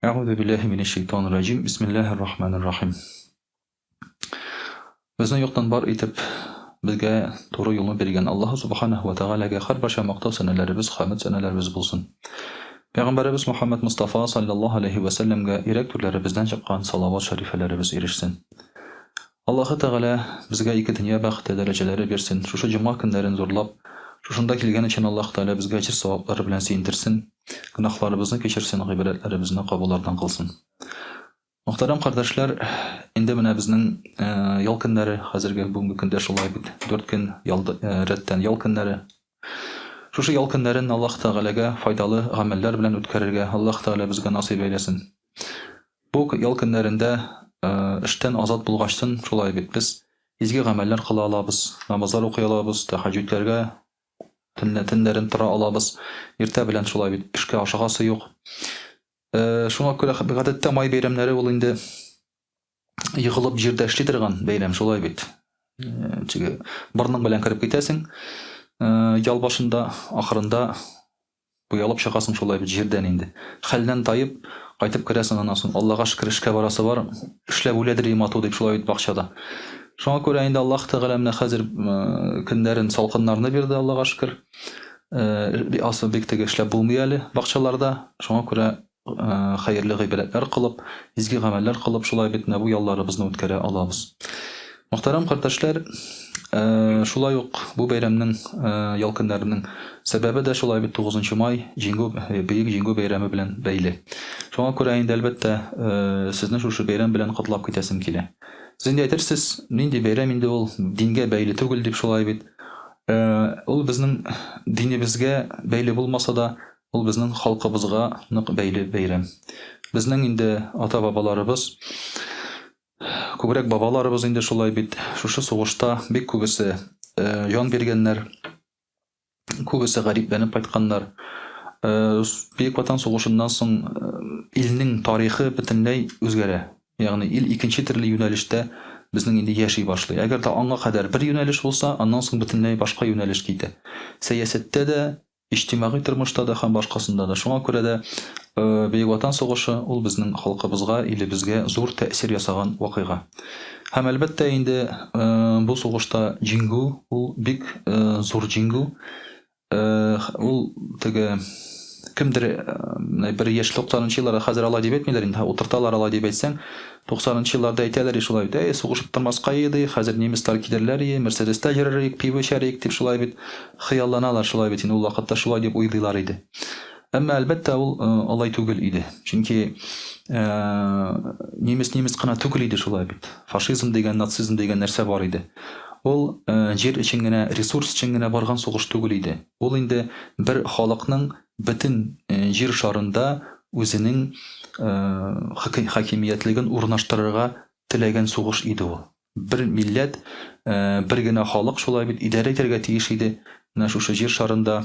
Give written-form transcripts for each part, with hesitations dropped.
Әгъүзу биллаһи минәш шәйтанир раҗим. Бисмиллаһир рахманир рахим. Безне юктан бар итеп, безгә туры юлны биргән Аллаһу субханаһу ва тәгаләгә һәрбарча мактау сәнәләребез, хәмд сәнәләребез булсын. Пәйгамбәребез Мухаммад Мустафа саллаллаһу алейһи ва сәлләмгә йөрәк түрләребездән чыккан салават шәрифәләребез ирешсен. Аллаһы Тәгалә безгә ике дөнья бәхете, дәрәҗәләре бирсен, шушы җомга көннәрен зурлап, шушында килгән өчен Аллаһы Тәгалә безгә әҗер-саваплары белән сөендерсен, гөнаһларыбызны кичерсен, гыйбадәтләребезне кабуллардан кылсын. Мөхтәрәм кардәшләр, инде менә безнең ял көннәре, хәзерге бүгенге көндә шулай бит, 4 көн ял, рәттән ял көннәре. Шушы ял көннәрен Аллаһ Тәгаләгә файдалы гамәлләр белән үткәрергә Аллаһ Тәгалә безгә насыйп әйләсен. Бу ял көннәрендә эштән азат булгачтын, шулай бит, без изге гамәлләр кыла алабыз, намазлар укый алабыз, тәһәҗҗүдләргә төнлә төннәрен тора алабыз. Иртә белән шулай бит, эшкә ашыгасы юк. Шуңа күрә гадәттә май бәйрәмнәре ул инде егылып җирдә эшли торган бәйрәм, шулай бит. Теге борның белән кереп китәсең, ял башында, ахырында Буялып чыгасың шулай бит җирдән инде. Хәлдән таеп, кайтып керәсең аннан соң. Аллага шөкер, эшкә барасы бар, эшләп үләдер идем ату дип шулай бит бакчада. Шуңа күрә инде Аллаһ Тәгалә менә хәзер көннәрен салкыннарны бирде, Аллага шөкер. Асы бик теге эшләп булмый әле бакчаларда. Шуңа күрә хәерле гыйбадәтләр кылып, изге гамәлләр кылып, шулай бит менә бу ялларыбызны үткәрә алабыз. Мөхтәрәм кардәшләр, шулай ук бу бәйрәмнең ял көннәренең сәбәбе дә шулай бит 9 май җиңү бөек җиңү бәйрәме белән бәйле. Шуңа күрә инде әлбәттә сезне шушы бәйрәм белән котлап китәсем килә. Сез инде әйтерсез, нинди бәйрәм инде ул, дингә бәйле түгел дип шулай бит. Ул безнең динебезгә бәйле булмаса да, Ул безнең халкыбызга нык бәйле бәйрәм. Безнең инде ата-бабаларыбыз, күбрәк бабаларыбыз инде шулай бит, шушы сугышта бик күбесе җан биргәннәр, күбесе гарипләнеп кайтканнар. Бөек Ватан сугышыннан соң илнең тарихы бөтенләй үзгәрә. Ягъни ил икенче төрле юнәлештә безнең инде яши башлый. Әгәр дә аңа кадәр бер юнәлеш булса, аннан соң бөтенләй башка юнәлеш китә. Сәясәттә дә, Иҗтимагый тормышта да һәм башкасында да. Шуңа күрә дә Бөек Ватан сугышы ул безнең халкыбызга, илебезгә зур тәэсир ясаган вакыйга. Һәм, әлбәттә инде, бу сугышта җиңү ул бик зур җиңү. Ул теге кемдер бер яшь 90 елларда хәзер алай дип әйтмиләр инде, утырталар алай дип әйтсәң, 90 нчы елларда әйтәләр и шулай бит, әй, сугышып тормаска иде, хәзер немецлар килерләр и, Мерседеста йөрер идек, пиво эчәр идек дип шулай бит хыялланалар шулай бит инде ул вакытта шулай дип уйлыйлар иде. Әмма, әлбәттә, ул алай түгел иде. Чөнки немец немец кына түгел иде шулай бит. Фашизм дигән, нацизм дигән нәрсә бар иде. Ул җир өчен генә, ресурс өчен генә барган сугыш түгел иде. Ул инде бер халыкның бөтен җир шарында үзенең хакимиятлеген урнаштырырга теләгән сугыш иде ул. Бер милләт, бер генә халык шулай бит идарә итәргә тиеш иде менә шушы җир шарында,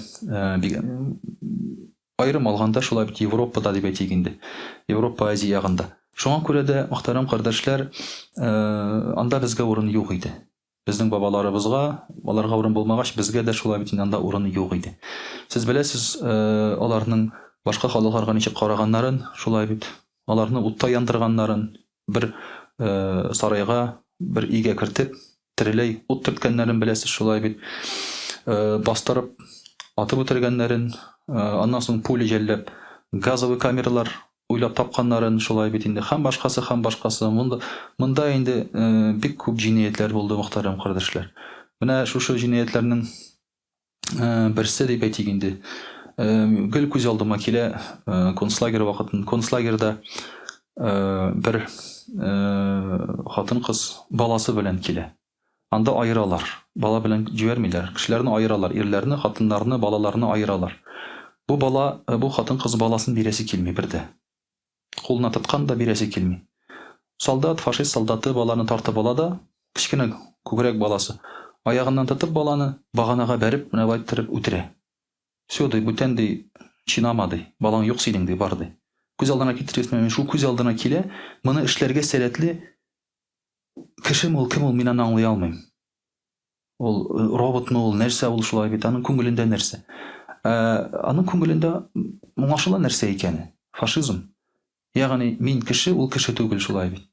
аерым алганда шулай бит Европада дип әйтик инде, Европа, Азия ягында. Шуңа күрә дә, мөхтәрәм кардәшләр, анда безгә урын юк иде. Безнең бабаларыбызга, аларга урын булмагач, безгә дә шулай бит инде анда урын юк иде. Сез беләсез, аларның башка халыкларга ничек караганнарын, шулай бит. Аларны утта яндырганнарын, бер сарайга, бер өйгә кертеп, тереләй ут төрткәннәрен беләсез, шулай бит. Бастырып, атып үтергәннәрен, аннан соң пуля җәлләп, газовый камералар уйлап тапканнарын, шулай бит инде, һәм башкасы, һәм башкасы. Монда, монда инде э, бик күп җинаятьләр булды, мөхтәрәм кардәшләр. Менә шушы җинаятьләрнең э, берсе дип әйтик инде. Э, гел күз алдыма килә э, концлагерь вакытын. Концлагерьда э, бер э, хатын-кыз баласы белән килә. Анда аералар. Бала белән җибәрмиләр. Кешеләрне аералар. Ирләрне, хатыннарны, балаларны аералар. Бу бала, э, бу хатын-кыз баласын бирәсе килми бер дә. Кулына тоткан да бирәсе килми. Солдат, фашист солдаты баланы тартып ала да, кечкенә күкрәк баласы, аягыннан тотып баланы, баганага бәреп, менә болай иттереп үтерә. Всё, ди, бүтән, ди, чинама, ди, балаң юк синең, ди, бар, ди. Күз алдына китерегез, менә шул күз алдына килә, моны эшләргә сәләтле Кешеме ул, кем ул, мин аны аңлый алмыйм. Ул э, роботмы ул, нәрсә ул шулай бит, аның күңелендә нәрсә? Ә, аның күңелендә аңлашыла нәрсә икәне. Фашизм. Ягъни мин кеше, ул кеше түгел, шулай бит.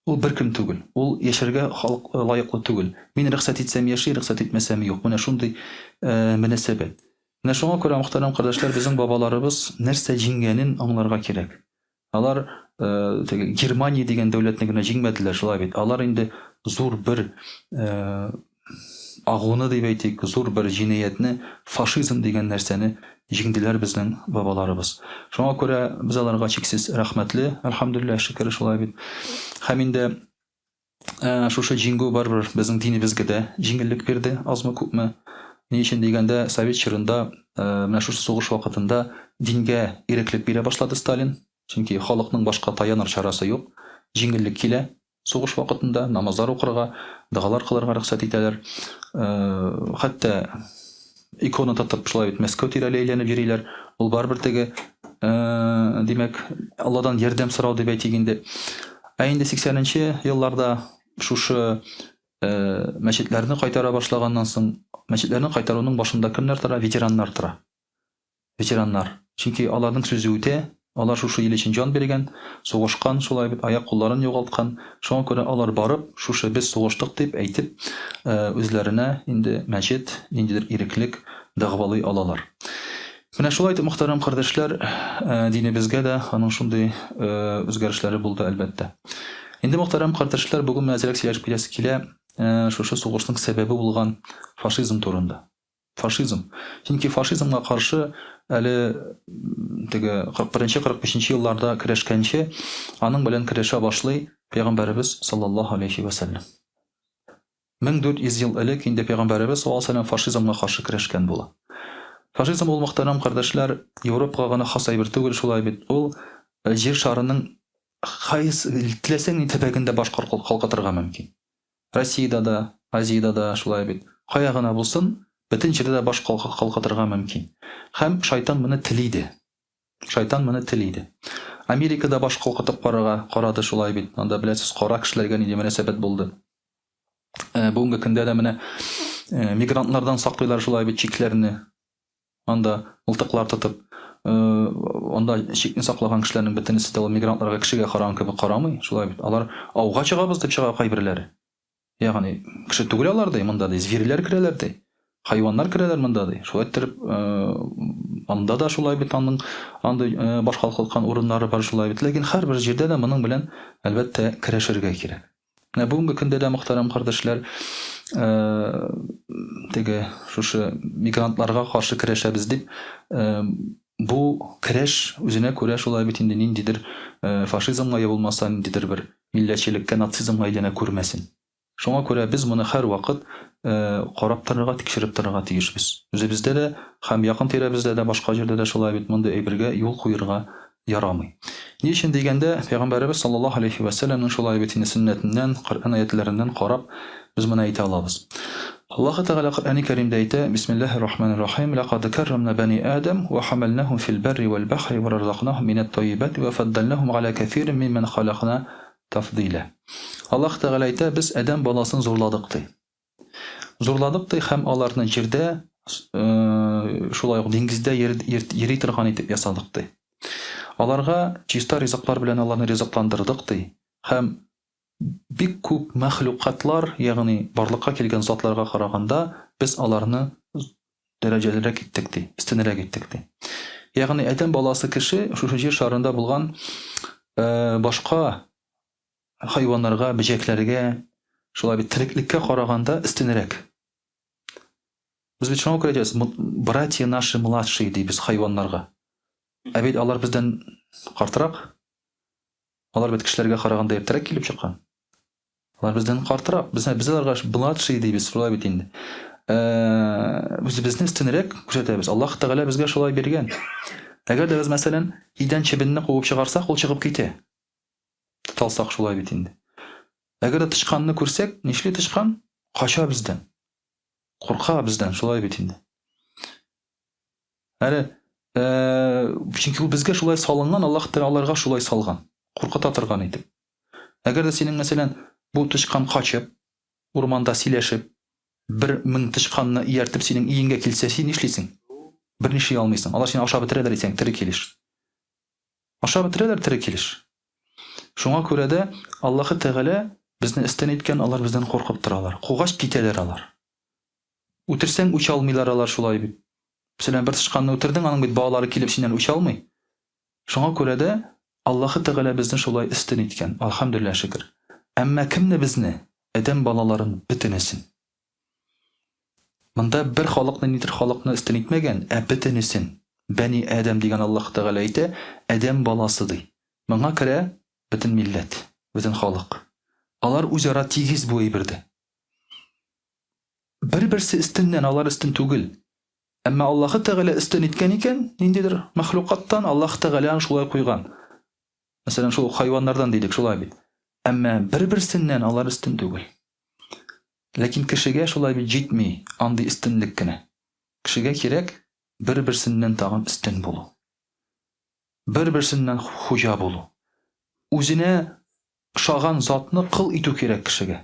Ул беркем түгел. Ул яшәргә халык лаеклы түгел. Мин рөхсәт итсәм яши, рөхсәт итмәсәм юк. Менә шундый мөнәсәбәт. Менә шуңа күрә, мөхтәрәм кардәшләр, безнең бабаларыбыз нәрсә җиңгәнен аңларга кирәк. Алар теге Германия дигән дәүләтне генә җиңмәделәр, шулай бит. Алар инде зур бер агуны дип әйтик, зур бер җинаятьне, фашизм дигән нәрсәне җиңделәр безнең бабаларыбыз. Шуңа күрә без аларга чиксез рәхмәтле, әлхәмдүлилләһ, шөкер, шулай бит. Һәм инде шушы җиңү барыбер безнең динебезгә дә җиңеллек бирде, азмы-күпме. Ни өчен дигәндә, совет чорында, менә шушы сугыш вакытында дингә иреклек бирә башлады Сталин. Чөнки халыкның башка таяныр чарасы юк. Җиңеллек килә. Сугыш вакытында намазлар укырга, догалар кылырга рөхсәт итәләр. Хәтта икона тотып шулай бит Мәскәү тирәли әйләнеп йөриләр. Ул барыбер теге, димәк, Алладан ярдәм сорау дип әйтик инде. Ә инде 80 нче елларда шушы мәчетләрне кайтара башлаганнан соң, мәчетләрне кайтаруның башында кемнәр тора? Ветераннар тора. Ветераннар. Чөнки аларның сүзе үтә, алар шушы ил өчен җан биргән, сугышкан, шулай бит, аяк-кулларын югалткан. Шуңа күрә алар барып, шушы без сугыштык дип әйтеп, үзләренә инде мәчет, ниндидер иреклек дәгъвалый алалар. Менә шулай итеп, мөхтәрәм кардәшләр, динебезгә дә аның шундый үзгәрешләре булды, әлбәттә. Инде, мөхтәрәм кардәшләр, бүген менә әзрәк сөйләшеп китәсе килә шушы сугышның сәбәбе булган фашизм турында. Фашизм. Чөнки фашизмга каршы әле теге 41-45 елларда көрәшкәнче, аның белән көрәшә башлый пәйгамбәребез саллаллаһу алейхи ва сәлләм. 1400 ел элек инде пәйгамбәребез саллаллаһу алейхи ва сәлләм фашизмга каршы көрәшкән була. Фашизм ул, мөхтәрәм кардәшләр, Европага гына хас әйбер түгел, шулай бит. Ул э, җир шарының кайсы теләсәң ни төбәгендә баш калкытырга мөмкин. Россиядә дә, Азиядә дә шулай бит. Кая гына булсын, бөтен җирдә дә баш калкытырга мөмкин. Һәм шайтан моны тели дә. Шайтан моны тели дә. Америкада баш калкытып карарга карады шулай бит. Анда беләсез, кара кешеләргә нинди мөнәсәбәт булды. Э, бүгенге көндә дә менә э, мигрантлардан саклыйлар шулай бит чикләрне. Анда мылтыклар тотып, анда чикне саклаган кешеләрнең бөтенесе дә ул мигрантларга кешегә караган кебек карамый, шулай бит. Алар ауга чыгабыз дип чыга кайберләре. Ягъни кеше түгел алар ди, монда ди, зверьләр керәләр ди. Хайваннар керәләр монда ди. Шулай иттереп, анда да шулай бит аның андый баш калкыткан урыннары бар шулай бит. Ләкин һәрбер җирдә дә моның белән, әлбәттә, көрәшергә кирәк. Менә бүгенге көндә дә, мөхтәрәм кардәшләр, теге шушы мигрантларга каршы көрәшәбез дип, бу көрәш үзенә күрә шулай бит инде ниндидер фашизмга я булмаса ниндидер бер милләтчелеккә, нацизмга әйләнә күрмәсен. Шуңа күрә без моны һәрвакыт карап торырга, тикшереп торырга тиешбез. Үзебездә дә һәм якын тирәбездә дә, башка җирдә дә шулай бит, мондый әйбергә юл куерга ярамый. Ни өчен дигәндә, Пәйгамбәребез саллаллаһу алейһи вә сәлләмнең шулай бит инде сөннәтеннән, Коръән аятьләреннән карап, без моны әйтә алабыз. Аллаһы Тәгалә Коръәни Кәримдә әйтә, Бисмиллаһир рахманир рахим, Ләкад кәррәмнә бәни Адәм вә хәмәлнәһүм фил бәрри вәл бәхри вә разакнахум минәт таййибати вә фәддәлнәһүм галә кәсирин миммән халакна тафдыйлә. Аллаһ Тәгалә әйтә, без адәм баласын зурладык, ди. Зурладык ди һәм аларны җирдә, шулай ук диңгездә йөри торган итеп ясадык ди. Аларга чиста ризыклар белән аларны ризыкландырдык ди һәм бик күп мәхлукатлар, ягъни барлыкка килгән затларга караганда, без аларны дәрәҗәлерәк иттек ди, өстенрәк иттек ди. Ягъни адәм баласы кеше шушы җир шарында булган башка хайваннарга, бөҗәкләргә, шулай бит тереклеккә караганда өстенрәк. Без бит шуңа күрә әйтәбез, братья наши младшие дибез хайваннарга. Ә бит алар бездән картрак. Алар бит кешеләргә караганда иртәрәк килеп чыккан. Алар бездән картрак. Без, без аларга младшие дибез, шулай бит инде. Э, үзебезне өстенрәк күрсәтәбез. Аллаһ Тәгалә безгә шулай биргән. Әгәр дә без, мәсәлән, өйдән чебенне куып чыгарсак, ул чыгып китә. Тоталсак шулай бит инде. Әгәр дә тычканны күрсәк, нишли тычкан? Кача бездән. Курка бездән, шулай бит инде. Әле э, чөнки ул безгә шулай салынган, Аллаһ Тәгалә аларга шулай салган. Куркыта торган итеп. Әгәр дә синең, мәсәлән, бу тычкан качып, урманда сөйләшеп, бер мең тычканны ияртеп синең өеңгә килсә, син нишлисең? Бернишли алмыйсың. Алар сине ашап бетерәләр исән, тере килеш. Ашап бетерәләр тере килеш. Шуңа күрә дә Аллаһы Тәгалә безне өстен иткән, алар бездән куркып торалар. Кугач китәләр алар. Үтерсәң үч алмыйлар алар шулай бит. Мәсәлән, бер тычканны үтердең, аның бит балалары килеп синнән үч алмый. Шуңа күрә дә Аллаһы Тәгалә безне шулай өстен иткән. Алхамдулилла шөкер. Әмма кемне безне? Адәм балаларын бөтенесен. Монда бер халыкны нидер халыкны өстен итмәгән, ә бөтенесен. Бәни Адәм дигән Аллаһ Тәгалә әйтә, адәм баласы ди. Моңа керә бөтен милләт, бөтен халык. Алар үзара тигез бу әйбердә. Бер-берсе өстеннән, алар өстен түгел. Әмма Аллаһы Тәгалә өстен иткән икән, ниндидер мәхлукаттан Аллаһ Тәгалә аны шулай куйган. Мәсәлән, шул ук хайваннардан дидек, шулай бит. Әмма бер-берсеннән алар өстен түгел. Ләкин кешегә шулай бит җитми андый өстенлек кенә. Кешегә кирәк бер-берсеннән тагын өстен булу. Бер-берсеннән хуҗа булу. Үзенә ошаган затны кол итү кирәк кешегә.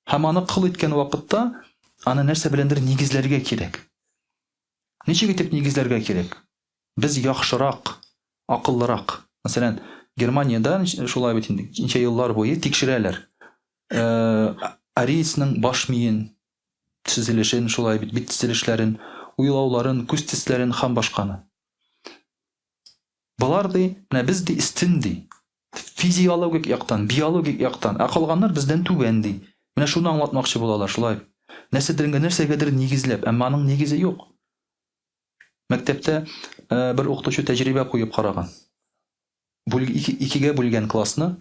Һәм аны кол иткән вакытта аны нәрсә беләндер нигезләргә кирәк. Ничек итеп нигезләргә кирәк? Без яхшырак, акыллырак. Мәсәлән, Германиядә шулай бит инде, ничә еллар буе тикшерәләр. Э, ариецның баш миен, төзелешен, шулай бит, бит төзелешләрен, уйлауларын, күз төсләрен һәм башканы. Болар ди, менә без ди өстен ди. Физиологик яктан, биологик яктан, ә калганнар бездән түбән ди. Менә шуны аңлатмакчы булалар, шулай. Нәрсәдер нәрсәгәдер нигезләп, әмма аның нигезе юк. Мәктәптә э, бер укытучы тәҗрибә куеп караган. Бүл, ике, икегә бүлгән классны.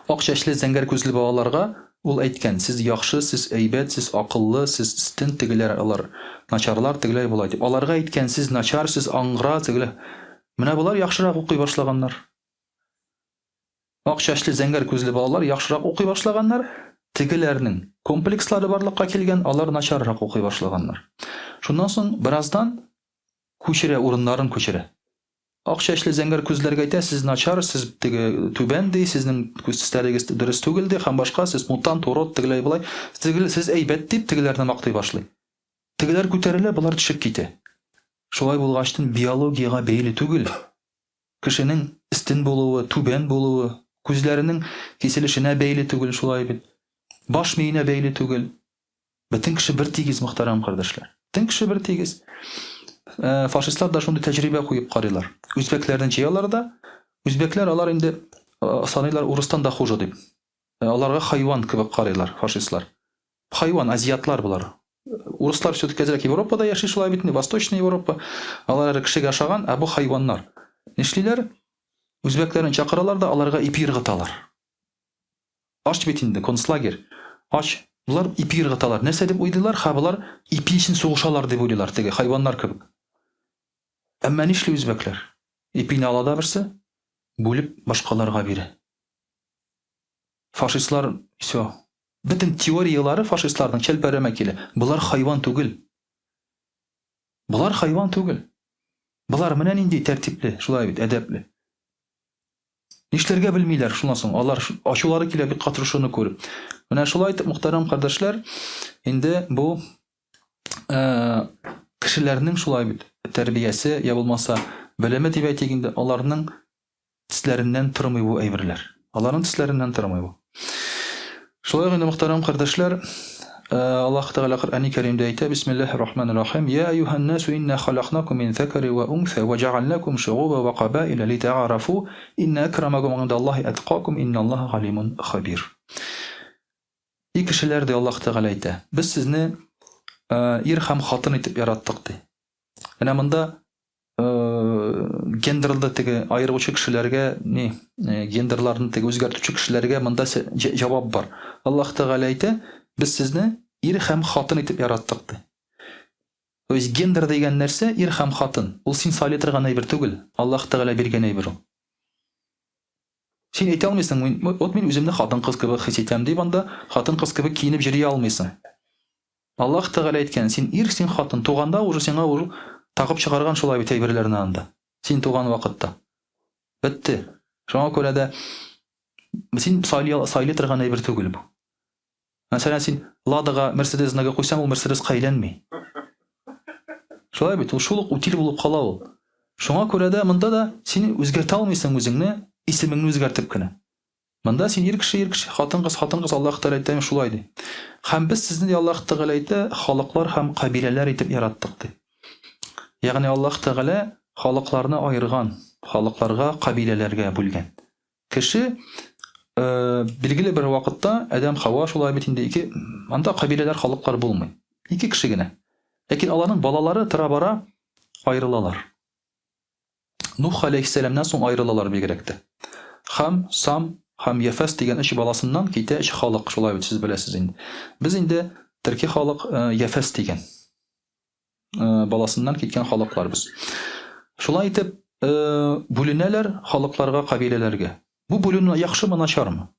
Ак чәчле, зәңгәр күзле балаларга ул әйткән, сез яхшы, сез әйбәт, сез акыллы, сез өстен, тегеләр алар начарлар, тегеләй болай дип. Аларга әйткән, сез начар, сез аңгыра, тегеләр. Менә болар яхшырак укый башлаганнар. Ак чәчле, зәңгәр күзле балалар яхшырак укый башлаганнар, тегеләрнең комплекслары барлыкка килгән, алар начаррак укый башлаганнар. Шуннан соң бераздан күчерә, урыннарын күчерә. Ак чәчле зәңгәр күзләргә әйтә, сез начар, сез теге түбән ди, сезнең күз төсләрегез дөрес түгел ди һәм башка, сез мутант, урод, тегеләй болай, сез, сез әйбәт дип тегеләрне мактый башлый. Тегеләр күтәрелә, болар төшеп китә. Шулай булгачтын биологиягә бәйле түгел. Кешенең өстен булуы, түбән булуы, күзләренең киселешенә бәйле түгел, шулай бит. Баш миенә бәйле түгел. Бөтен кеше бер тигез, мөхтәрәм кардәшләр. Бөтен кеше бер тигез. Э, фашистлар да шундый тәҗрибә куеп карыйлар. Үзбәкләрне җыялар да, үзбәкләр алар инде э, саныйлар урыстан да хуже дип. Э, аларга хайван кебек карыйлар фашистлар. Хайван, азиатлар болар. Урыслар все-таки әзрәк Европада яши шулай бит инде, Восточная Европа. Алар әле кешегә ашаган, ә бу хайваннар. Нишлиләр? Үзбәкләрне чакыралар да аларга ипи ыргыталар. Ач бит инде, концлагерь. Ач. Болар ипи ыргыталар. Нәрсә дип уйлыйлар? Ха, болар ипи өчен сугышалар дип уйлыйлар, теге хайваннар кебек. Әмма нишли үзбәкләр? Ипине ала да берсе, бүлеп башкаларга бирә. Фашистлар, все. Бөтен теорияләре фашистларның чәлпәрәмә килә. Болар хайван түгел. Болар хайван түгел. Болар менә нинди тәртипле, шулай бит, әдәпле. Нишләргә белмиләр шуннан соң. Алар ачулары килә бик каты шуны күреп. Менә шулай итеп, мөхтәрәм кардәшләр, инде бу э, кешеләрнең шулай бит тәрбиясе, я булмаса белеме дип әйтик инде, аларның төсләреннән тормый бу әйберләр. Аларның төсләреннән тормый бу. Шулай ук инде, мөхтәрәм кардәшләр, Аллаһ Тәгалә Коръәни Кәримдә әйтә, Бисмиллаһир Рахманир Рахим, Я әйюһән насу инна халакнакум мин зәкәри ва унса ва җәгальнакум шугуба ва кабаиля литәгарафу инна әкрамакум индаллаһи әткакум инналлаһа галимун хабир. И кешеләр, ди Аллаһ Тәгалә әйтә, без сезне ир һәм хатын итеп яраттык, ди. Менә монда гендерлы теге аеручы кешеләргә ни гендерларны теге үзгәртүче кешеләргә монда җавап бар. Аллаһ Тәгалә әйтә, без сезне ир һәм хатын итеп яраттык ди. То есть гендер дигән нәрсә ир һәм хатын. Ул син сайлый торган әйбер түгел, Аллаһ Тәгалә биргән әйбер ул. Син әйтә алмыйсың, мин, вот мин үземне хатын-кыз кебек хис итәм дип анда хатын-кыз кебек киенеп йөри алмыйсың. Аллаһ Тәгалә әйткән, син ир, син хатын, туганда уже сиңа уже тагып чыгарган шулай бит әйберләрне анда. Син туган вакытта. Бетте. Шуңа күрә дә син сайлый, сайлый торган әйбер түгел бу. Мәсәлән, син Ладага Мерседес знагы куйсаң, ул Мерседеска әйләнми. Шулай бит, ул шул ук утиль булып кала ул. Шуңа күрә дә монда да син үзгәртә алмыйсың үзеңне, исемеңне үзгәртеп кенә. Монда син ир кеше, ир кеше, хатын-кыз, хатын-кыз, Аллаһ Тәгалә әйтә, шулай ди. Һәм без сезне, ди Аллаһ Тәгалә әйтә, халыклар һәм кабиләләр итеп яраттык, ди. Ягъни Аллаһ Тәгалә халыкларны аерган, халыкларга, кабиләләргә бүлгән. Кеше э, билгеле бер вакытта Адәм Хава шулай бит инде ике анда кабиләләр, халыклар булмый. Ике кеше генә. Ләкин аларның балалары тора-бара аерылалар. Нух галәйһиссәламнән соң аерылалар бигрәк тә. Хам, Сам һәм Яфәс дигән өч баласыннан китә өч халык, шулай бит, сез беләсез инде. Без инде төрки халык э, Яфәс дигән э, баласыннан киткән халыклар без. Шулай итеп, э, бүленәләр халыкларга, кабиләләргә. Бу бүленү яхшымы, начармы?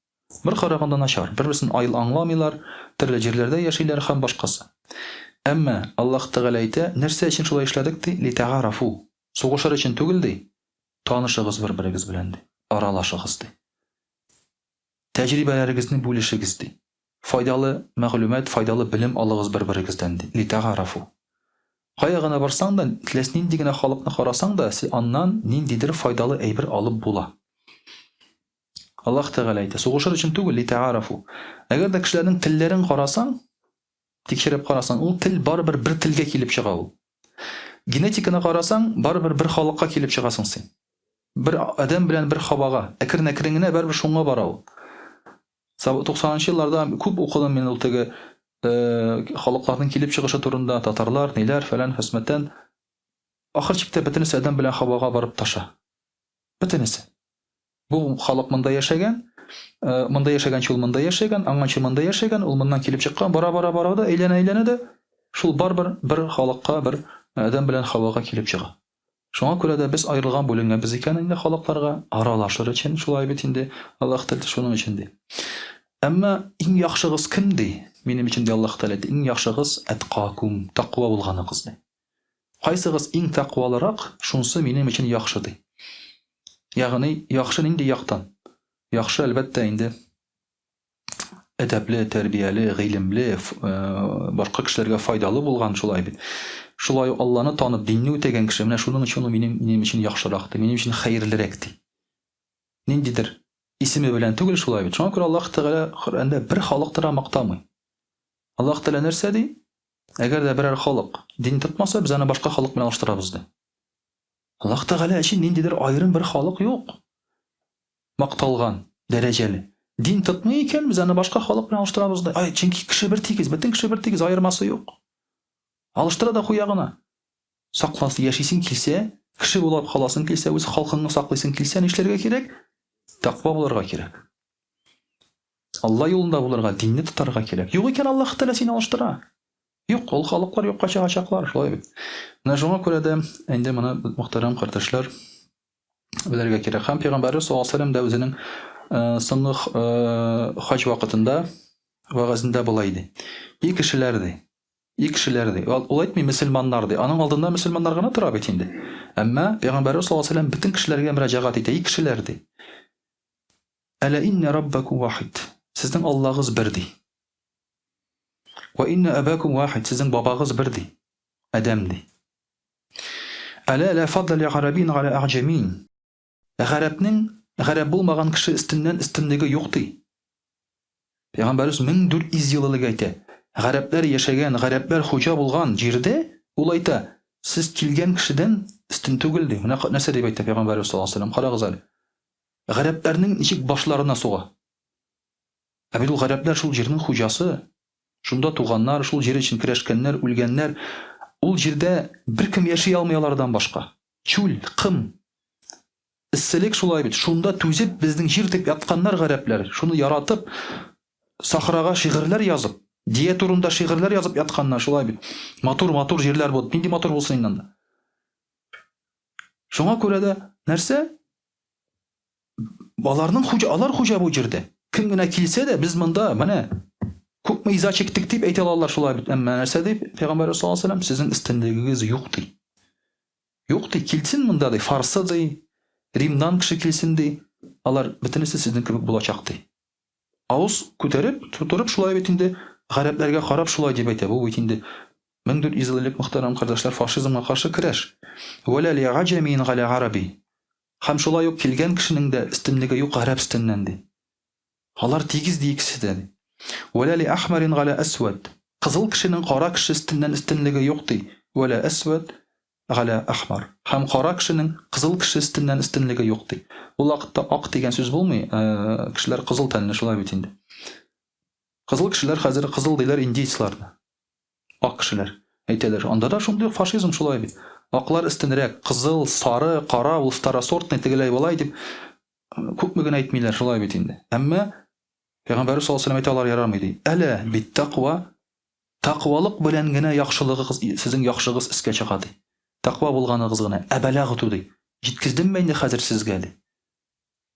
Бер караганда начар, бер-берсен айл аңламыйлар, төрле җирләрдә яшиләр һәм башкасы. Әмма Аллаһ Тәгалә әйтә, нәрсә өчен шулай эшләдек ди, литәгарафу. Сугышыр өчен түгел ди, танышыгыз бер-берегез белән ди, аралашыгыз ди. Тәҗрибәләрегезне бүлешегез ди. Файдалы мәгълүмат, файдалы белем алыгыз бер-берегездән ди. Литәгарафу. Кая гына барсаң да, теләс нинди генә халыкны карасаң да, аннан ниндидер файдалы әйбер алып була. Аллаһ Тәгалә әйтә, сугышыр өчен түгел, литәгарафу. Әгәр дә кешеләрнең телләрен карасаң, тикшереп карасаң, ул тел барыбер бер телгә килеп чыга ул. Генетиканы карасаң, барыбер бер халыкка килеп чыгасың син. Бер адәм белән бер Хавага, әкрен-әкрен генә барыбер шуңа бара ул. 90 нчы елларда күп укыдым мин ул теге э, халыкларның килеп чыгышы турында, татарлар, ниләр, фәлән, хәсмәтән. Ахыр чиктә бөтенесе адәм белән Хавага барып таша. Бөтенесе. Бу халык монда яшәгән, э, монда яшәгәнче ул монда яшәгән, аңганчы монда яшәгән, ул моннан килеп чыккан, бара-бара бара да, әйләнә-әйләнә дә, шул барыбер бер халыкка, бер адәм белән Хавага килеп чыга. Шуңа күрә дә без аерылган бүленгәнбез икән инде халыкларга, аралашыр өчен, шулай бит инде, Аллаһ Тәгалә шуның өчен ди. Әмма иң яхшыгыз кем ди? Минем өчен ди Аллаһ Тәгалә, иң яхшыгыз әткакум, таква булганыгыз ди. Кайсыгыз иң тәкъвалырак, шунсы минем өчен яхшы, ди. Ягъни, яхшы нинди яктан? Яхшы, әлбәттә, инде әдәпле, тәрбияле, гыйлемле, э, башка кешеләргә файдалы булган шулай бит. Шулай ук Алланы танып, динне үтәгән кеше, менә шуның өчен ул минем, минем өчен яхшырак, ди, минем өчен хәерлерәк, ди. Ниндидер исеме белән түгел шулай бит. Шуңа күрә Аллаһ Тәгалә Коръәндә бер халык тора мактамый. Аллаһ Тәгалә нәрсә ди? Әгәр дә берәр халык дин тотмаса, без аны башка халык белән алыштырабыз, ди. Аллаһ Тәгалә өчен ниндидер аерым бер халык юк. Макталган, дәрәҗәле. Дин тотмый икән, без аны башка халык белән алыштырабыз, ди. Ай, чөнки кеше бер тигез, бөтен кеше бер тигез, аермасы юк. Алыштыра да куя гына. Саклас, яшисең килсә, кеше булып каласың килсә, үз халкыңны саклыйсың килсә, нишләргә кирәк? Тәкъва булырга кирәк. Алла юлында булырга, динне тотарга кирәк. Юк икән, Аллаһ Тәгалә сине алыштыра. Юк, ул халыклар юкка чыгачаклар, шулай бит. Менә шуңа күрә дә инде моны мөхтәрәм кардәшләр белергә кирәк. Һәм пәйгамбәрбез саллаллаһу алейһи вәсәлләм дә үзенең э, соңгы э, хаҗ вакытында вәгазендә болай ди. И кешеләр ди. И кешеләр ди. Ул әйтми мөселманнар ди. Аның алдында мөселманнар гына тора бит инде. Әмма пәйгамбәрбез саллаллаһу алейһи вәсәлләм бөтен кешеләргә мөрәҗәгать итә. И кешеләр ди. Әлә иннә раббакум вахид. Сезнең Аллагыз бер ди. Ва иннә әбәкум вахид. Сезнең бабагыз бер ди. Адәм ди. Әлә лә фадла ли гарәбин галә әгъҗәмин. Гарәпнең гарәп булмаган кеше өстеннән өстенлеге юк ди. Пәйгамбәребез 1400 ел элек әйтә. Гарәпләр яшәгән, гарәпләр хуҗа булган җирдә ул әйтә, сез килгән кешедән өстен түгел ди. Менә нәрсә дип әйтә пәйгамбәребез саллаллаһу алейһи ва сәлләм. Карагыз әле. Гарәпләрнең ничек башларына суга. Ә бит ул гарәпләр шул җирнең хуҗасы. Шунда туганнар, шул җир өчен көрәшкәннәр, үлгәннәр. Ул җирдә беркем яши алмый алардан башка. Чүл, кым. Эсселек шулай бит. Шунда түзеп, безнең җир дип ятканнар гарәпләр. Шуны яратып, сахрага шигырьләр язып, дия турында шигырьләр язып ятканнар, шулай бит. Матур-матур җирләр бу. Нинди матур булсын инде анда. Шуңа күрә дә нәрсә? Аларның хуҗа, алар хуҗа бу җирдә. Кем генә килсә дә, без монда, менә күпме иза чиктек дип әйтә алалар шулай бит. Әмма нәрсә дип Пәйгамбәр саллаллаһу алейһи вәсәлләм, сезнең өстенлегегез юк ди. Юк ди, килсен монда ди, фарсы ди, Римнан кеше килсен ди. Алар бөтенесе сезнең кебек булачак ди. Авыз күтәреп, тутырып шулай бит инде, гарәпләргә карап шулай дип әйтә. Бу бит инде. 1400 ел элек, мөхтәрәм кардәшләр, фашизмга каршы көрәш. Вәлә ли гаҗәмиин галә гарәби. Һәм шулай ук килгән кешенең дә өстенлеге юк гарәп өстеннән, ди. Алар тигез, ди икесе дә, ди. Вәлә ли әхмәрин галә әсвәд. Кызыл кешенең кара кеше өстеннән өстенлеге юк, ди. Вәлә әсвәд галә әхмар. Һәм кара кешенең кызыл кеше өстеннән өстенлеге юк, ди. Ул вакытта ак дигән сүз булмый, кешеләр кызыл тәнле, шулай бит инде. Кызыл кешеләр хәзер кызыл диләр индейцларны. Ак кешеләр әйтәләр, анда да шундый ук фашизм шулай бит. Аклар өстенрәк, кызыл, сары, кара, ул второсортный, тегеләй болай дип күпме генә әйтмиләр, шулай бит инде. Әмма Пәйгамбәрбез саллаллаһу алейһи әйтә, алар ярамый ди. Әлә бит тәкъва, тәкъвалык белән генә яхшылыгыгыз, сезнең яхшыгыз өскә чыга ди. Тәкъва булганыгыз гына. Әбәләгъту ди. Җиткездемме инде хәзер сезгә ди.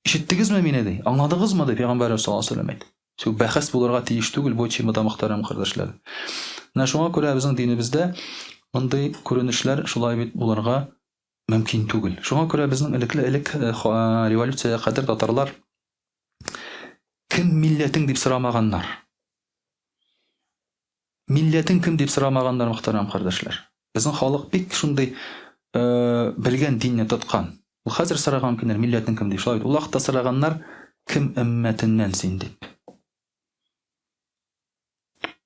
Ишеттегезме мине ди? Аңладыгызмы ди Пәйгамбәрбез саллаллаһу алейһи әйтте. Шул бәхәс булырга тиеш түгел бу темада, мөхтәрәм кардәшләр. Менә шуңа күрә безнең динебездә мондый күренешләр шулай бит булырга мөмкин түгел. Шуңа күрә безнең элекле элек э, революциягә кадәр татарлар кем милләтең дип сорамаганнар. Милләтең кем дип сорамаганнар, мөхтәрәм кардәшләр. Безнең халык бик шундый э, белгән динне тоткан. Ул хәзер сораган көннәр милләтең кем дип. Шулай бит. Ул вакытта сораганнар кем өммәтеннән син дип.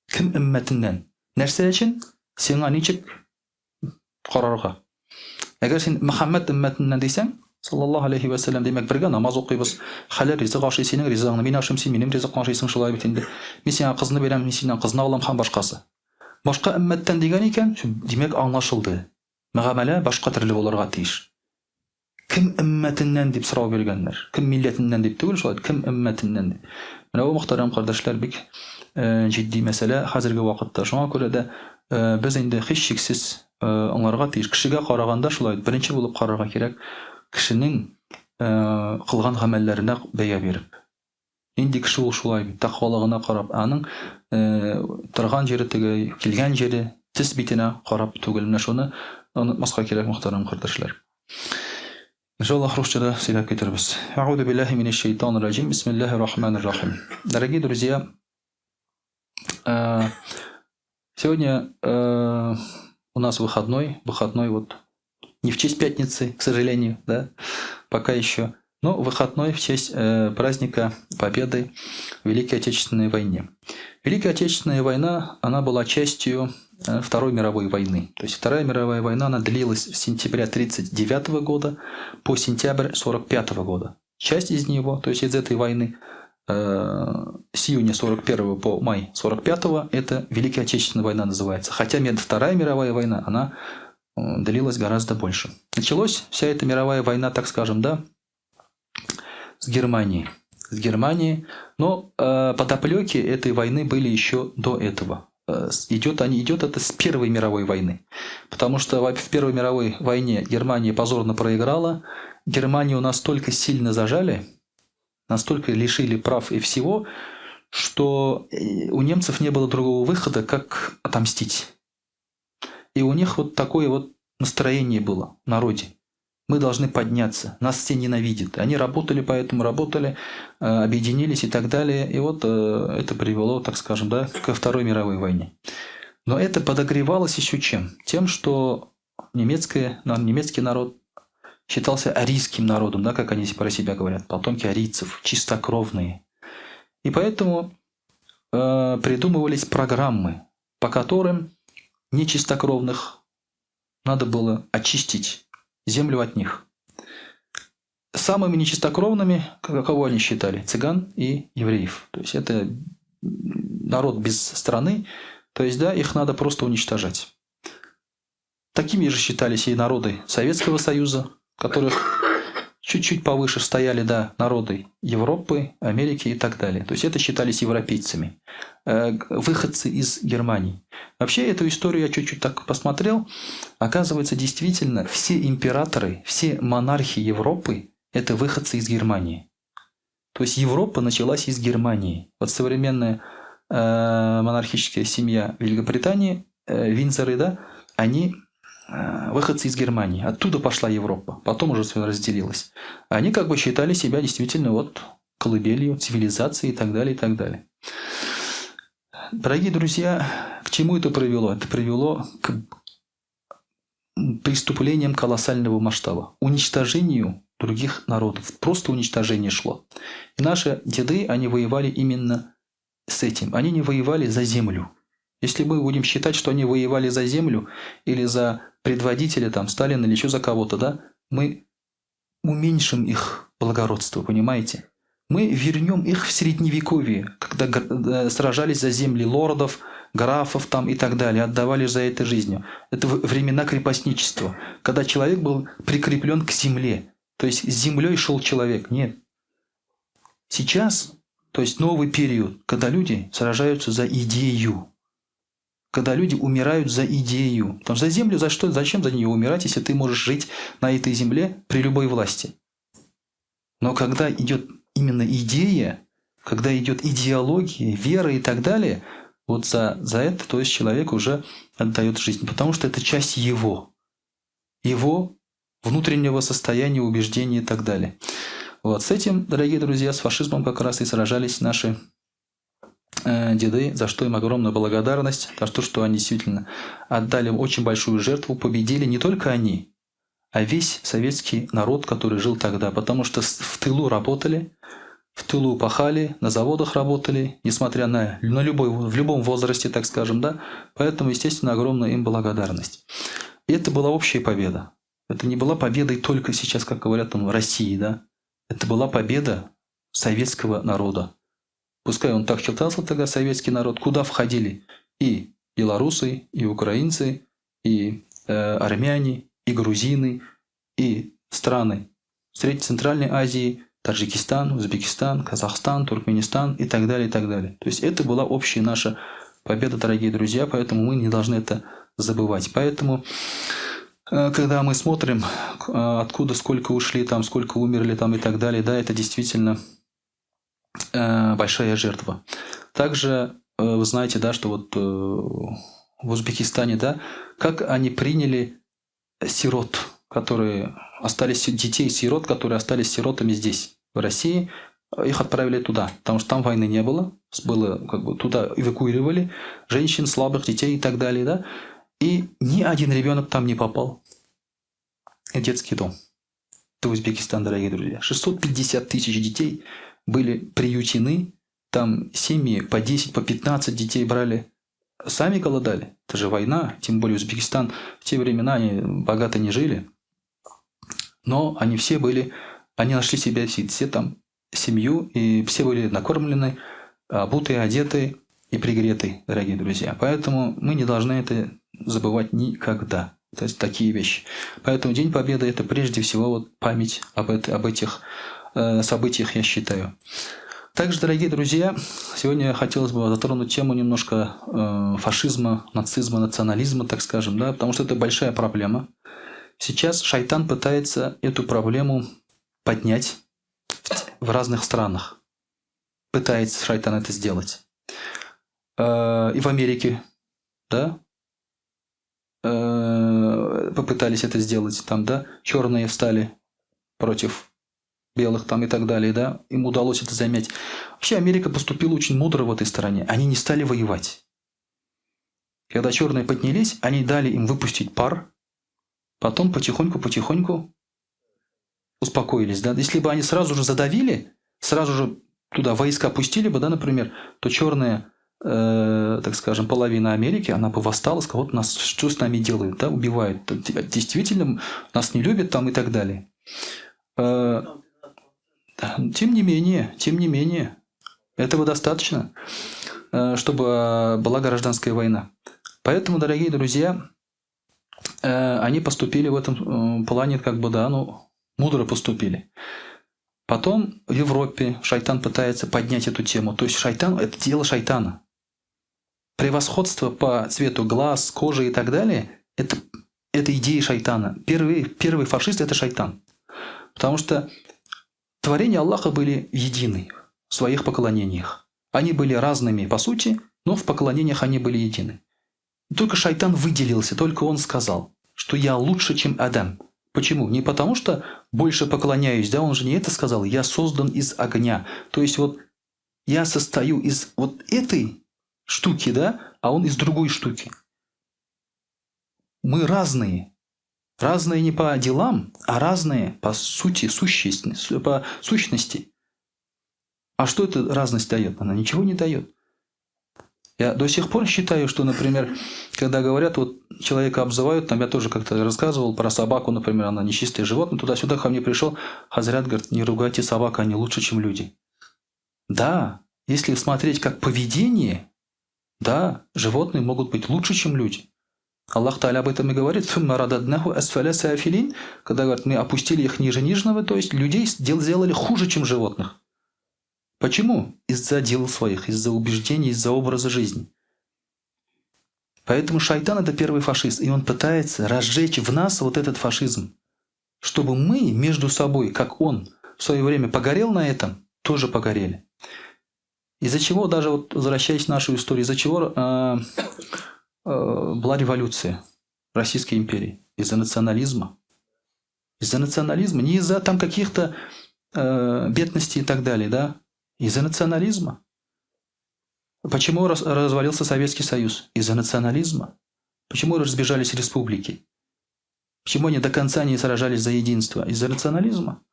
Кем өммәтеннән? Нәрсә өчен? Сиңа ничек карарга. Әгәр син Мөхәммәд өммәтеннән дисәң, саллаллаһу алейхи вә сәлләм, димәк, бергә намаз укыйбыз, хәләл ризык ашый, синең ризыгыңны мин ашыйм, син минем ризыкны ашыйсың, шулай бит инде. Мин сиңа кызны бирәм, мин синнән кызны алам һәм башкасы. Башка өммәттән дигән икән, димәк, аңлашылды. Мөгамәлә башка төрле булырга тиеш. Кем өммәтеннән дип сорау биргәннәр. Кем милләтеннән дип түгел, шулай кем өммәтеннән дип. Менә бу, мөхтәрәм кардәшләр, бик э, җитди мәсьәлә хәзерге вакытта. Шуңа күрә дә э, без инде һичшиксез э, аңларга тиеш. Кешегә караганда шулай беренче булып карарга кирәк кешенең кылган гамәлләренә бәя биреп. Нинди кеше ул шулай бит, тәкъвалыгына карап, ә аның торган җире теге, килгән җире, төс битенә карап түгел. Менә шуны онытмаска кирәк, мөхтәрәм кардәшләр. Иншаллаһ, русчада сөйләп китербез. Әгъузу биллаһи минәш шайтанир раҗим. Бисмиллаһир рахманир рахим. Дорогие друзья, сегодня у нас выходной, выходной вот не в честь пятницы, к сожалению, да, пока еще, но выходной в честь праздника Победы в Великой Отечественной войне. Великая Отечественная война, она была частью Второй мировой войны. То есть Вторая мировая война, она длилась с сентября 1939 года по сентябрь 1945 года. Часть из него, то есть из этой войны, с июня 41 по май 45 это Великая Отечественная война называется. Хотя Вторая мировая война, она длилась гораздо больше. Началась вся эта мировая война, так скажем, да, с Германии. С Германии. Но подоплеки этой войны были еще до этого. Идет это с Первой мировой войны. Потому что в Первой мировой войне Германия позорно проиграла. Германию настолько сильно зажали, настолько лишили прав и всего, что у немцев не было другого выхода, как отомстить. И у них вот такое вот настроение было в народе. Мы должны подняться, нас все ненавидят. Они работали поэтому, работали, объединились и так далее. И вот это привело, так скажем, да, ко Второй мировой войне. Но это подогревалось еще чем? Тем, что немецкий народ считался арийским народом, да, как они про себя говорят, потомки арийцев, чистокровные. И поэтому придумывались программы, по которым нечистокровных надо было очистить землю от них. Самыми нечистокровными, кого они считали? Цыган и евреев. То есть это народ без страны, то есть, да, их надо просто уничтожать. Такими же считались и народы Советского Союза, которых чуть-чуть повыше стояли, да, народы Европы, Америки и так далее. То есть это считались европейцами, выходцы из Германии. Вообще эту историю я чуть-чуть так посмотрел. Оказывается, действительно, все императоры, все монархи Европы – это выходцы из Германии. То есть Европа началась из Германии. Вот современная монархическая семья Великобритании, Виндзоры, да, они выходцы из Германии. Оттуда пошла Европа. Потом уже все разделилось. Они как бы считали себя действительно вот колыбелью цивилизации и так далее, и так далее. Дорогие друзья, к чему это привело? Это привело к преступлениям колоссального масштаба, уничтожению других народов. Просто уничтожение шло. И наши деды, они воевали именно с этим. Они не воевали за землю. Если мы будем считать, что они воевали за землю или за предводителя, там, Сталина или еще за кого-то, да, мы уменьшим их благородство, понимаете? Мы вернем их в средневековье, когда сражались за земли лордов, графов там и так далее, отдавали за это жизнью. Это времена крепостничества, когда человек был прикреплен к земле. То есть с землей шел человек. Нет. Сейчас, то есть новый период, когда люди сражаются за идею. Когда люди умирают за идею. Потому что за землю, за что, зачем за нее умирать, если ты можешь жить на этой земле при любой власти? Но когда идет именно идея, когда идет идеология, вера и так далее, вот за это, то есть человек уже отдает жизнь, потому что это часть его внутреннего состояния, убеждений и так далее. Вот с этим, дорогие друзья, с фашизмом как раз и сражались наши деды, за что им огромная благодарность, за то, что они действительно отдали очень большую жертву, победили не только они, а весь советский народ, который жил тогда, потому что в тылу работали, в тылу пахали, на заводах работали, несмотря на любой, в любом возрасте, так скажем, да, поэтому, естественно, огромная им благодарность. И это была общая победа. Это не была победа только сейчас, как говорят там, в России, да, это была победа советского народа. Пускай он так считался тогда, советский народ, куда входили и белорусы, и украинцы, и армяне, и грузины, и страны Средней Центральной Азии, Таджикистан, Узбекистан, Казахстан, Туркменистан и так далее, и так далее. То есть это была общая наша победа, дорогие друзья, поэтому мы не должны это забывать. Поэтому, когда мы смотрим, откуда сколько ушли, там, сколько умерли там, и так далее, да, это действительно большая жертва. Также вы знаете, да, что вот в Узбекистане, да, как они приняли сирот, которые остались, детей-сирот, которые остались сиротами здесь, в России, их отправили туда, потому что там войны не было, было как бы туда эвакуировали женщин, слабых детей и так далее, да, и ни один ребенок там не попал в детский дом. Это Узбекистан, дорогие друзья. 650 тысяч детей были приютены, там семьи по 10, по 15 детей брали, сами голодали. Это же война, тем более Узбекистан, в те времена они богато не жили, но они все были, они нашли себя все там семью, и все были накормлены, обуты, одеты и пригреты, дорогие друзья. Поэтому мы не должны это забывать никогда. То есть такие вещи. Поэтому День Победы – это прежде всего вот память об этих событиях, я считаю. Также, дорогие друзья, сегодня хотелось бы затронуть тему немножко фашизма, нацизма, национализма, так скажем, да, потому что это большая проблема. Сейчас шайтан пытается эту проблему поднять в разных странах. Пытается шайтан это сделать. И в Америке, да, попытались это сделать. Там, да, черные встали против белых там и так далее, да, им удалось это замять. Вообще Америка поступила очень мудро в этой стороне. Они не стали воевать. Когда черные поднялись, они дали им выпустить пар, потом потихоньку-потихоньку успокоились, да. Если бы они сразу же задавили, сразу же туда войска пустили бы, да, например, то черная, так скажем, половина Америки, она бы восстала, сказала, вот нас, что с нами делают, да, убивают, действительно нас не любят там и так далее. Тем не менее, этого достаточно, чтобы была гражданская война. Поэтому, дорогие друзья, они поступили в этом плане, как бы, да, ну, мудро поступили. Потом в Европе шайтан пытается поднять эту тему. То есть шайтан – это дело шайтана. Превосходство по цвету глаз, кожи и так далее – это идея шайтана. Первый фашист – это шайтан. Потому что творения Аллаха были едины в своих поклонениях. Они были разными по сути, но в поклонениях они были едины. Только шайтан выделился, только он сказал, что я лучше, чем Адам. Почему? Не потому что больше поклоняюсь, да, он же не это сказал, я создан из огня. То есть вот я состою из вот этой штуки, да, а он из другой штуки. Мы разные. Разные не по делам, а разные по сути, сущности, по сущности. А что эта разность дает? Она ничего не дает. Я до сих пор считаю, что, например, когда говорят, вот человека обзывают, там я тоже как-то рассказывал про собаку, например, она нечистое животное, туда-сюда ко мне пришел, Хазрят говорит, не ругайте собак, они лучше, чем люди. Да, если смотреть как поведение, да, животные могут быть лучше, чем люди. Аллах Тааля об этом и говорит, когда говорит, мы опустили их ниже нижнего, то есть людей сделали хуже, чем животных. Почему? Из-за дел своих, из-за убеждений, из-за образа жизни. Поэтому шайтан – это первый фашист, и он пытается разжечь в нас вот этот фашизм, чтобы мы между собой, как он в свое время погорел на этом, тоже погорели. Из-за чего, даже вот возвращаясь в нашу историю, из-за чего была революция Российской империи? Из-за национализма. Из-за национализма, не из-за там каких-то бедности и так далее, да? Из-за национализма. Почему развалился Советский Союз? Из-за национализма. Почему разбежались республики? Почему они до конца не сражались за единство? Из-за национализма.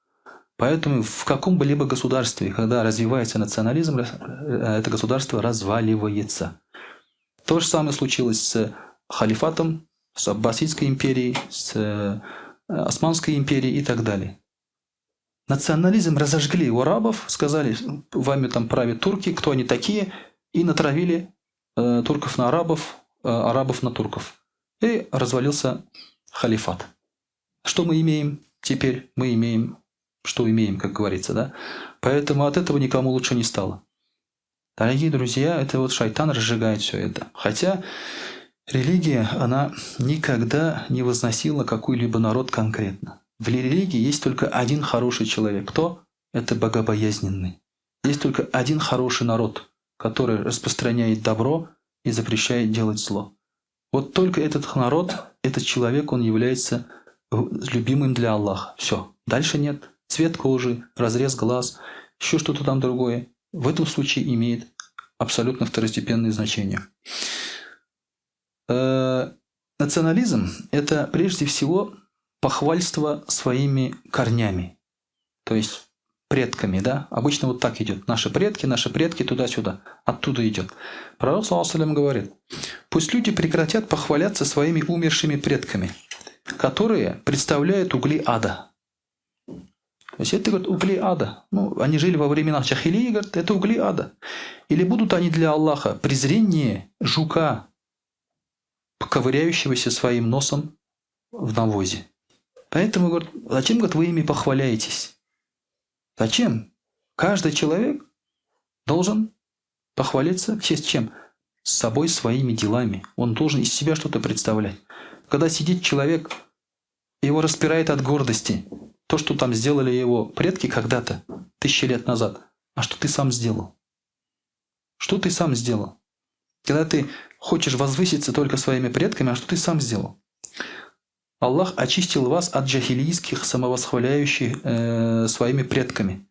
Поэтому в каком бы либо государстве, когда развивается национализм, это государство разваливается. То же самое случилось с халифатом, с Аббасидской империей, с Османской империей и так далее. Национализм разожгли у арабов, сказали, вами там правят турки, кто они такие, и натравили турков на арабов, арабов на турков. И развалился халифат. Что мы имеем теперь? Мы имеем, что имеем, как говорится, да? Поэтому от этого никому лучше не стало. Дорогие друзья, это вот шайтан разжигает все это. Хотя религия, она никогда не возносила какой-либо народ конкретно. В религии есть только один хороший человек. Кто? Это богобоязненный. Есть только один хороший народ, который распространяет добро и запрещает делать зло. Вот только этот народ, этот человек, он является любимым для Аллаха. Все. Дальше нет. Цвет кожи, разрез глаз, еще что-то там другое. В этом случае имеет абсолютно второстепенное значение. Национализм – это прежде всего похвальство своими корнями, то есть предками, да? Обычно вот так идет. Наши предки туда-сюда, оттуда идет. Пророк, саллаллаху алейхи ва саллям, говорит: пусть люди прекратят похваляться своими умершими предками, которые представляют угли ада. То есть это, говорит, угли ада. Ну, они жили во времена джахилии, говорит, это угли ада. Или будут они для Аллаха презрение жука, ковыряющегося своим носом в навозе. Поэтому, говорит, зачем, говорит, вы ими похваляетесь? Зачем? Каждый человек должен похвалиться в честь чем? С собой, своими делами. Он должен из себя что-то представлять. Когда сидит человек, его распирает от гордости. То, что там сделали его предки когда-то, 1000 лет назад. А что ты сам сделал? Что ты сам сделал? Когда ты хочешь возвыситься только своими предками, а что ты сам сделал? Аллах очистил вас от джахилийских, самовосхваляющих своими предками.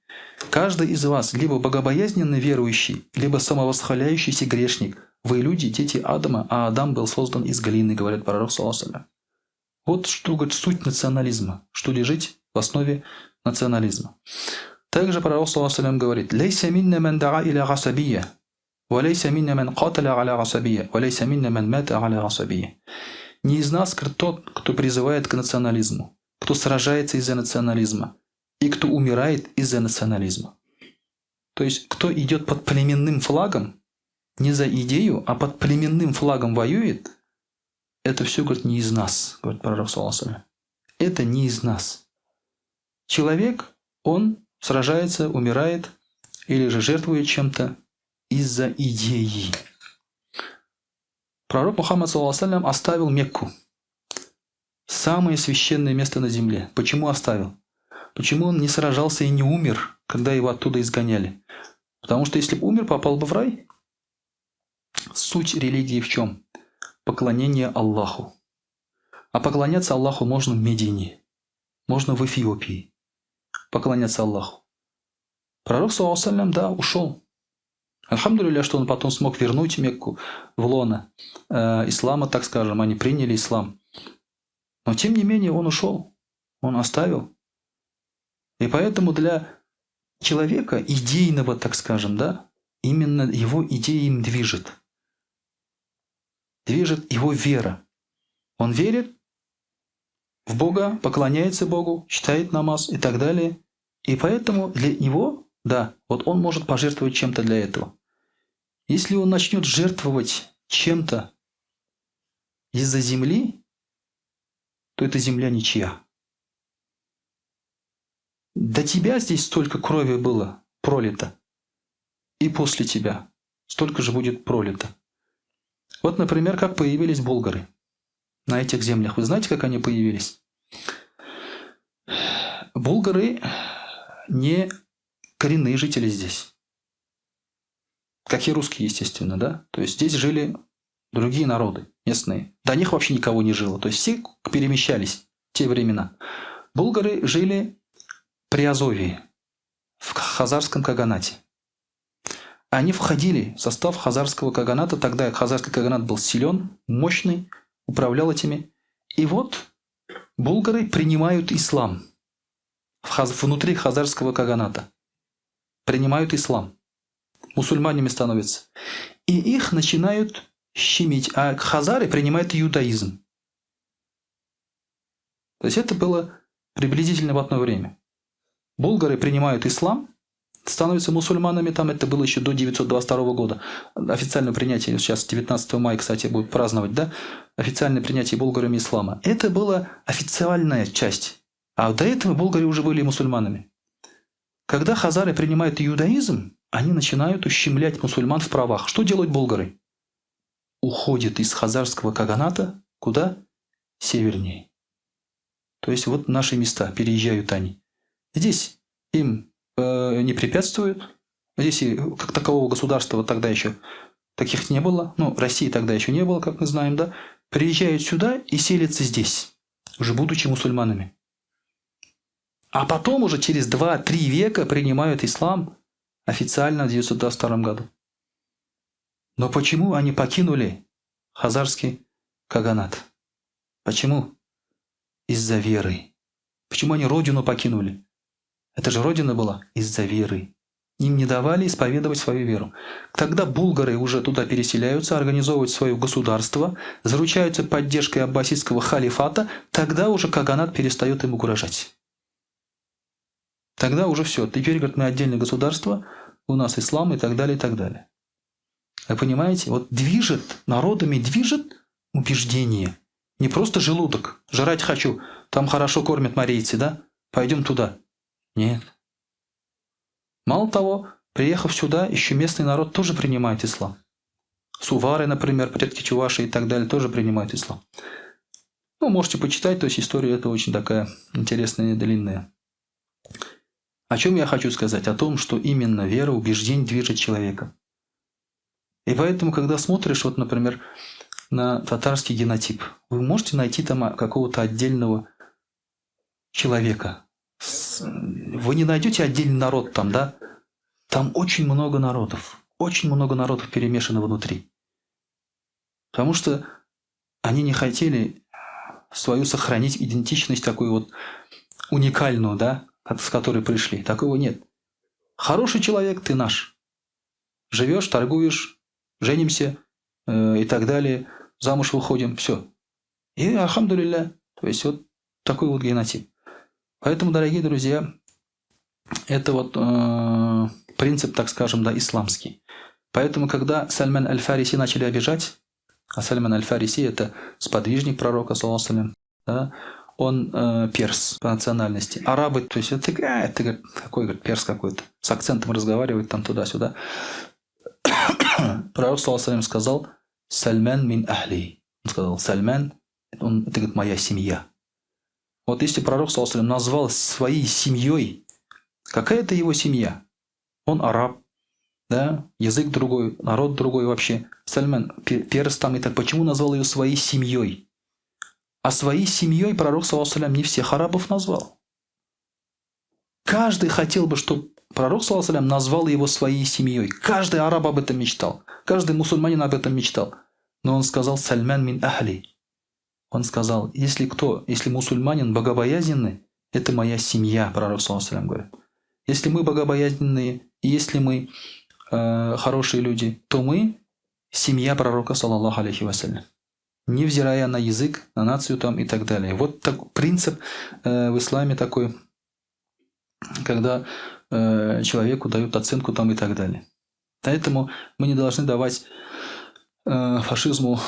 Каждый из вас либо богобоязненный верующий, либо самовосхваляющийся грешник. Вы люди, дети Адама, а Адам был создан из глины, говорит пророк, саллаллаху алейхи ва саллям. Вот что, говорит, суть национализма, что лежит в основе национализма. Также пророк, саллаллаху алейхи ва саллям, говорит: «Лейса минна ман даа иля гасабия, ва лейса минна ман каталя аля гасабия, ва лейса минна ман мата аля гасабия». Не из нас, говорит, тот, кто призывает к национализму, кто сражается из-за национализма и кто умирает из-за национализма. То есть, кто идет под племенным флагом, не за идею, а под племенным флагом воюет, это все, говорит, не из нас, говорит пророк, саллаллаху алейхи ва саллям. Это не из нас. Человек, он сражается, умирает или же жертвует чем-то из-за идеи. Пророк Мухаммад, саллаллаху алейхи ва саллям, оставил Мекку, самое священное место на земле. Почему оставил? Почему он не сражался и не умер, когда его оттуда изгоняли? Потому что если бы умер, попал бы в рай. Суть религии в чем? Поклонение Аллаху. А поклоняться Аллаху можно в Медине, можно в Эфиопии. Поклоняться Аллаху. Пророк, саллаллаху алейхи ва саллям, да, ушел. Альхамдулилля, что он потом смог вернуть Мекку в лоно ислама, так скажем, они приняли ислам. Но тем не менее он ушел, он оставил. И поэтому для человека идейного, так скажем, да, именно его идея им движет. Движет его вера. Он верит в Бога, поклоняется Богу, читает намаз и так далее. И поэтому для него, да, вот он может пожертвовать чем-то для этого. Если он начнет жертвовать чем-то из-за земли, то эта земля ничья. До тебя здесь столько крови было пролито, и после тебя столько же будет пролито. Вот, например, как появились болгары на этих землях. Вы знаете, как они появились? Болгары не коренные жители здесь. Как и русские, естественно, да? То есть здесь жили другие народы местные. До них вообще никого не жило. То есть все перемещались в те времена. Булгары жили при Азовии, в Хазарском каганате. Они входили в состав Хазарского каганата. Тогда Хазарский каганат был силен, мощный, управлял этими. И вот булгары принимают ислам внутри Хазарского каганата. Принимают ислам. Мусульманами становятся. И их начинают щемить. А хазары принимают иудаизм. То есть это было приблизительно в одно время. Булгары принимают ислам, становятся мусульманами, там это было еще до 922 года. Официальное принятие, сейчас 19 мая, кстати, будут праздновать, да? Официальное принятие булгарами ислама. Это была официальная часть. А до этого булгары уже были мусульманами. Когда хазары принимают иудаизм, они начинают ущемлять мусульман в правах. Что делают булгары? Уходят из хазарского каганата куда? Севернее. То есть вот наши места, переезжают они. Здесь им не препятствуют. Здесь и как такового государства тогда еще таких не было. Ну, России тогда еще не было, как мы знаем, да. Приезжают сюда и селятся здесь, уже будучи мусульманами. А потом уже через 2-3 века принимают ислам официально в 922 году. Но почему они покинули хазарский каганат? Почему? Из-за веры. Почему они родину покинули? Это же родина была из-за веры. Им не давали исповедовать свою веру. Тогда булгары уже туда переселяются, организовывают свое государство, заручаются поддержкой аббасидского халифата, тогда уже каганат перестает им угрожать. Тогда уже все. Теперь, говорит, мы отдельное государство, у нас ислам и так далее, и так далее. Вы понимаете? Вот движет, народами движет убеждение. Не просто желудок. Жрать хочу. Там хорошо кормят марийцы, да? Пойдем туда. Нет. Мало того, приехав сюда, еще местный народ тоже принимает ислам. Сувары, например, предки чуваши и так далее, тоже принимают ислам. Ну, можете почитать, то есть история эта очень такая интересная и длинная. О чем я хочу сказать? О том, что именно вера, убеждение движет человека. И поэтому, когда смотришь, вот, например, на татарский генотип, вы можете найти там какого-то отдельного человека. Вы не найдете отдельный народ там, да? Там очень много народов. Очень много народов перемешано внутри. Потому что они не хотели свою сохранить идентичность такую вот уникальную, да, с которой пришли. Такого нет. Хороший человек, ты наш. Живешь, торгуешь, женимся и так далее. Замуж выходим, все. И альхамдулилля. То есть вот такой вот генотип. Поэтому, дорогие друзья, это вот принцип, так скажем, да, исламский. Поэтому, когда Сальман аль-Фариси начали обижать, а Сальман аль-Фариси – это сподвижник пророка, саллаллаху алейхи ва саллям, да, он перс по национальности. Арабы, то есть это какой, говорит, перс какой-то, с акцентом разговаривает там туда-сюда. Пророк, саллаллаху алейхи ва саллям, сказал: «Сальман мин ахли». Он сказал: «Сальман, он, это, говорит, моя семья». Вот если пророк, саллаллаху алейхи ва саллям, назвал своей семьей, какая это его семья? Он араб, да, язык другой, народ другой вообще. Сальман, перс там и так, почему назвал ее своей семьей? А своей семьей пророк, саллаллаху алейхи ва саллям, не всех арабов назвал. Каждый хотел бы, чтобы Пророк, саллаллаху назвал его своей семьей. Каждый араб об этом мечтал. Каждый мусульманин об этом мечтал. Но он сказал «Сальман мин ахли». Он сказал, если кто, если мусульманин богобоязненный, это моя семья, пророк, саллаллаху говорит. Если мы богобоязненные, и если мы хорошие люди, то мы семья пророка, саллаллаху алейхи вассалям. Невзирая на язык, на нацию там и так далее. Вот так, принцип в исламе такой, когда человеку дают оценку там и так далее. Поэтому мы не должны давать фашизму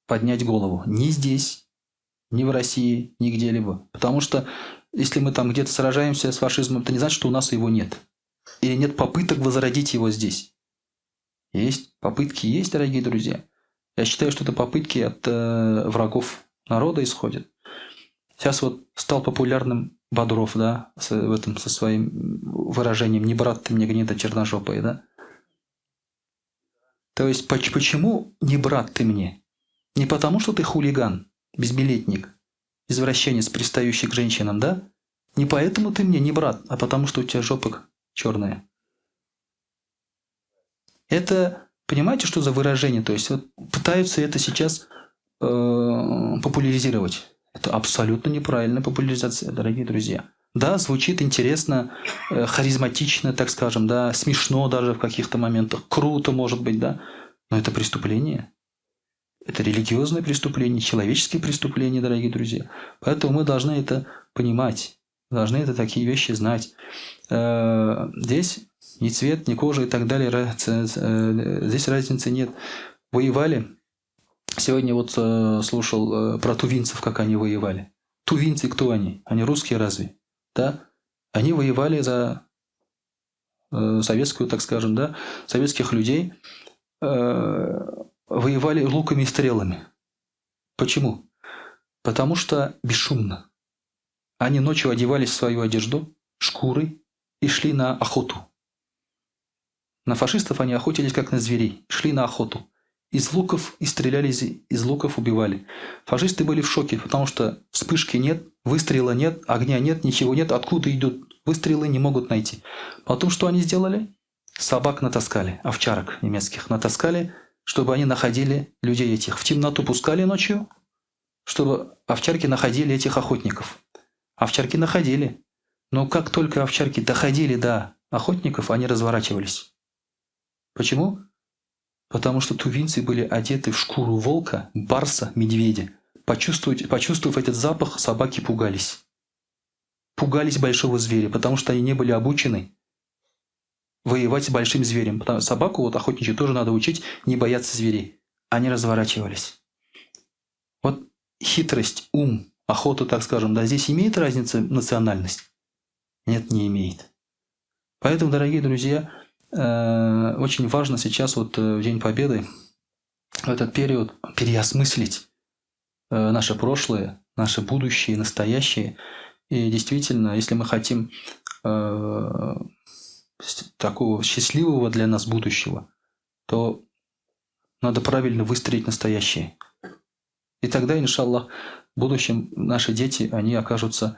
поднять голову. Ни здесь, ни в России, ни где-либо. Потому что если мы там где-то сражаемся с фашизмом, это не значит, что у нас его нет. Или нет попыток возродить его здесь. Есть попытки, есть, дорогие друзья. Я считаю, что это попытки от врагов народа исходят. Сейчас вот стал популярным Бодров, да, в этом, со своим выражением «не брат ты мне, гнида черножопая», да. То есть, почему не брат ты мне? Не потому, что ты хулиган, безбилетник, извращенец, пристающий к женщинам, да? Не поэтому ты мне не брат, а потому, что у тебя жопа черная. Это, понимаете, что за выражение? То есть, вот пытаются это сейчас популяризировать. Это абсолютно неправильная популяризация, дорогие друзья. Да, звучит интересно, харизматично, так скажем, да, смешно даже в каких-то моментах, круто, может быть, да, но это преступление. Это религиозное преступление, человеческое преступление, дорогие друзья. Поэтому мы должны это понимать, должны это такие вещи знать. Здесь ни цвет, ни кожа и так далее, здесь разницы нет. Воевали. Сегодня вот слушал про тувинцев, как они воевали. Тувинцы кто они? Они русские разве? Да? Они воевали за советскую, так скажем, да, советских людей. Воевали луками и стрелами. Почему? Потому что бесшумно. Они ночью одевались в свою одежду, шкуры, и шли на охоту. На фашистов они охотились как на зверей, шли на охоту. Из луков и стреляли, из луков убивали. Фашисты были в шоке, потому что вспышки нет, выстрела нет, огня нет, ничего нет. Откуда идут выстрелы, не могут найти. Потом что они сделали? Собак натаскали, овчарок немецких натаскали, чтобы они находили людей этих. В темноту пускали ночью, чтобы овчарки находили этих охотников. Овчарки находили. Но как только овчарки доходили до охотников, они разворачивались. Почему? Потому что тувинцы были одеты в шкуру волка, барса, медведя. Почувствовав этот запах, собаки пугались. Пугались большого зверя, потому что они не были обучены воевать с большим зверем. Потому что собаку вот охотничью тоже надо учить не бояться зверей. Они разворачивались. Вот хитрость, ум, охота, так скажем, да, здесь имеет разницу национальность? Нет, не имеет. Поэтому, дорогие друзья, очень важно сейчас, вот в День Победы, в этот период переосмыслить наше прошлое, наше будущее, настоящее. И действительно, если мы хотим такого счастливого для нас будущего, то надо правильно выстроить настоящее. И тогда, иншаллах, в будущем наши дети, они окажутся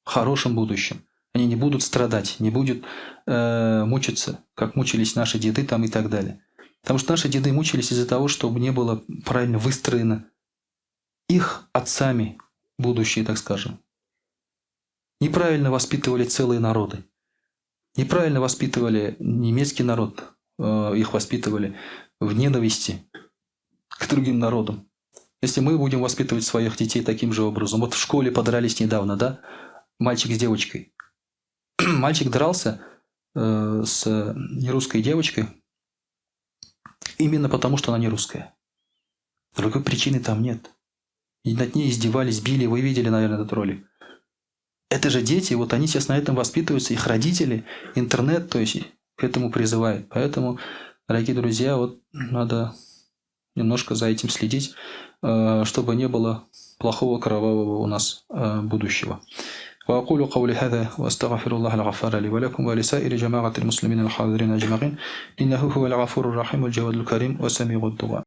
в хорошем будущем. Они не будут страдать, не будут мучиться, как мучились наши деды там и так далее. Потому что наши деды мучились из-за того, чтобы не было правильно выстроено их отцами будущее, так скажем. Неправильно воспитывали целые народы. Неправильно воспитывали немецкий народ, их воспитывали в ненависти к другим народам. Если мы будем воспитывать своих детей таким же образом. Вот в школе подрались недавно, да, мальчик с девочкой. Мальчик дрался с нерусской девочкой именно потому, что она не русская. Другой причины там нет. И над ней издевались, били. Вы видели, наверное, этот ролик. Это же дети, вот они сейчас на этом воспитываются, их родители, интернет, то есть к этому призывает. Поэтому, дорогие друзья, вот надо немножко за этим следить, чтобы не было плохого кровавого у нас будущего. وأقول قولي هذا وأستغفر الله الغفار لي ولكم ولسائر جماعة المسلمين الحاضرين أجمعين إنه هو الغفور الرحيم الجواد الكريم وسميع الدعاء.